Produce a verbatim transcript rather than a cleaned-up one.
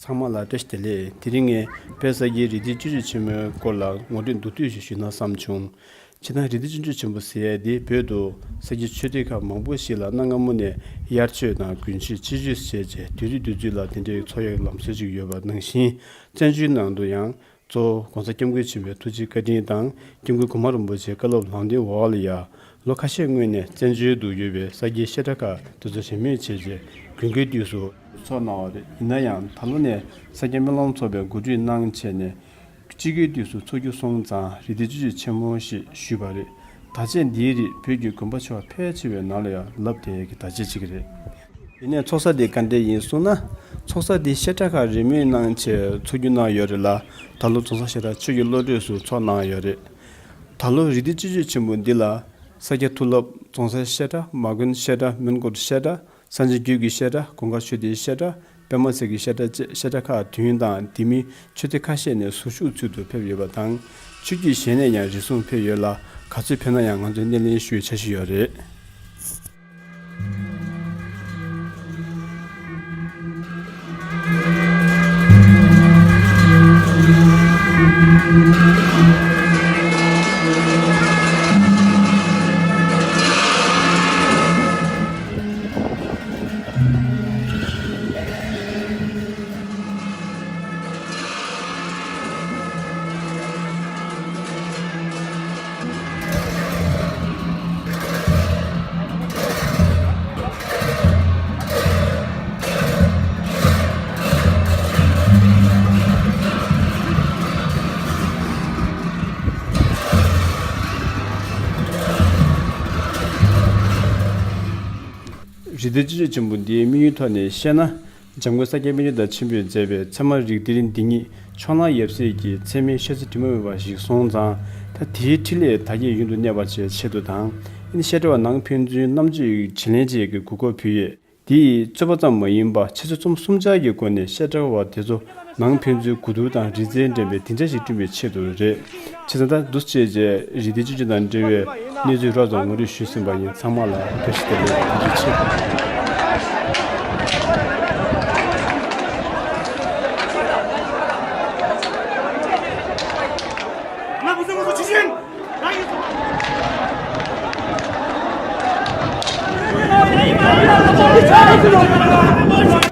ཚང་མ་ལ་བཀྲ་ཤིས་བདེ་ལེགས། དེ་རིང་ངས་བོད་ས་དགེ་རིག་འཛིན་སྤྱོད་བརྒྱུད་ཆེན་མོའི་སྐོར་ལ་ངོ་སྤྲོད་མདོར་བསྡུས་ཤིག་ཞུས་ན་བསམ་བྱུང་། སྤྱིར་བཏང་རིག་འཛིན་སྤྱོད་བརྒྱུད་ཆེན་པོ་ཟེར་ཡས་འདི་བོད་དུ་ས་དགེ་ཆོས་སྡེ་ཁག་མང་པོ་ཞིག་ལ་གནའ་སྔ་མོ་ནས་དབྱར་ཆོས་དང་དགུན་ཆོས་དཔྱིད་ཆོས་ཟེར་བྱས་དུས་ཚོད་དུས་ཚོད་ལ་དེ་འདྲའི་འཚོགས་ཡག་ལམ་སྲོལ་ཅིག་ཡོད་པ་ནང་བཞིན། བཙན་བྱོལ་ནང་དུ་ཡང་གཙོ་བོ་༸གོང་ས་༸སྐྱབས་མགོན་ཆེན་པོའི་ཐུགས་རྗེ་བཀའ་དྲིན་དང་༸སྐྱབས་མགོན་གོང་མ་རིན་པོ་ཆེའི་བཀའ་སློབ་ལམ་སྟོན་འོག་ལ་ཡ། ལོ་ཁ་ཤས་སྔོན་ནས་བཙན་བྱོལ་དུ་ཡོད་པའི་ས་དགེ་བཤད་གྲྭ་ཁག་དེ་ཚོ་གཞན་མེད་བྱས་རྗེས་དགུན་ཁའི་དུས་སུ་ཚོགས་གནང་བ་རེད། ཡིན་ན་ཡང་ད་ལོ་ནས་ས་སྐྱ་སྨོན་ལམ་ཚོགས་པས་གོ་སྒྲིག་གནང་བྱས་ནས་དཔྱིད་ཀའི་དུས་སུ་འཚོགས་རྒྱུ་སོང་ཙང་རིག་འཛིན་སྤྱོད་བརྒྱུད་ཆེན་མོ་ཞེས་ཞུས་པ་རེད། ད་ཆ་འདིའི་རིགས་བོད་ཀྱི་དགོན་པ་ཆེ་བ་ཕལ་ཆེ་བའི་ནང་ལ་ཡང་ལབ་བསྡད་ཀྱི་བརྡ་ཆད་ཅིག་རེད། དེ་ནས་ཚོགས་ས་དེ་ག་འདྲས་ཡིན་གསུངས་ན། ཚོགས་ས་དེ་བཤད་གྲྭ་ཁག་རེས་མོས་གནང་བྱས་འཚོགས་རྒྱུ་གནང་ཡོད་རེད་ལ། ད་ལོ་རྫོང་སར་བཤད་གྲྭ་ཆོས་ཀྱི་བློ་གྲོས་སུ་ཚོགས་གནང་ཡོད་རེད། ད་ལོ་རིག་འཛིན་སྤྱོད་བརྒྱུད་ཆེན་མོ་འདི་ལ་ས་སྐྱ་མཐུ་རླབས་རྫོང་སར་བཤད་གྲྭ། མ་དགོན་བཤད་གྲྭ། མོན་གྷོར་བཤད་གྲྭ། སངས་རྒྱས་རྒྱུད་ཀྱི་བཤད་གྲྭ། གོང་དཀར་ཆོས་སྡེའི་བཤད་གྲྭ། པད་མ་ཚལ་གྱི་བཤད་གྲྭ་བཅས་བཤད་གྲྭ་ཁག་དུས་ཡུན་དང་དེ་མིན་ཆོས་སྡེ་ཁ་ཤས་ནས་ཟུར་ཞུགས་ཚུལ་དུ་ཕེབས་ཡོད་པ་དང་། ཆོས་བརྒྱུད་གཞན་ནས་ཡང་རེ་ཟུང་ཕེབས་ཡོད་ལ། ག་ཚོད་ཕེབས་ན་ཡང་ང་ཚོས་སྣེ་ལེན་ཞུ་བའི་འཆར་གཞི་ཡོད་རེད། རིག་འཛིན་སྤྱོད་བརྒྱུད་ཆེན་པོ་འདིའི་དམིགས་ཡུལ་ཐོག་ནས་བཤད་ན། འཇམ་མགོན་ས་སྐྱ་པཎ་ཆེན་དང་མཆིམས་ཕུས་མཛད་པའི་ཚད་མ་རིགས་གཏེར་འདི་ཉིད་ཕྱོགས་སྣང་ཡབ་སྲས་ཀྱི་ཚད་མའི་ཤེས་ཚད་དྲི་མ་མེད་པ་ཞིག་སོང་ཙང་། ད་དེའི་འཕྲིན་ལས་དར་རྒྱས་ཡུན་དུ་གནས་པར་བྱེད་ཆེད་དུ་དང་། ཨ་ནི་བཤད་གྲྭ་བ་ནང་ཕན་ཚུན་རྣམ་དཔྱོད་བྱིན་ལེན་བཅས་ཀྱི་གོ་སྐབས་ཕུལ་ཡས། དེ་ཡིས་རྩོད་པ་ཙམ་མ་ཡིན་པར་འཆད་རྩོད་རྩོམ་གསུམ་ཆར་གྱི་སྒོ་ནས་བཤད་གྲྭ་བ་དེ་ཚོ་ནང་ཕན་ཚུན་གོ་བསྡུར་དང་རིག་རྩལ་འགྲན་པའི་སྡིངས་ཆ་ཞིག་བསྐྲུན་པའི་ཆེད་དུ་རེད། བྱས་ཙང་ད་འདུག་སེ་བྱས་རྗེས་རིག་གནས་སྤྱོད་ཀྱི་དང་འབྲེལ་བའི་གནས་ཚུལ་རོབ་ཙམ་ངོ་སྤྲོད་ཞུས་ཟིན་པ་ཡིན། ཚང་མ་ལ་བཀྲ་ཤིས་བདེ་ལེགས། ཐུགས་རྗེ་ཆེ།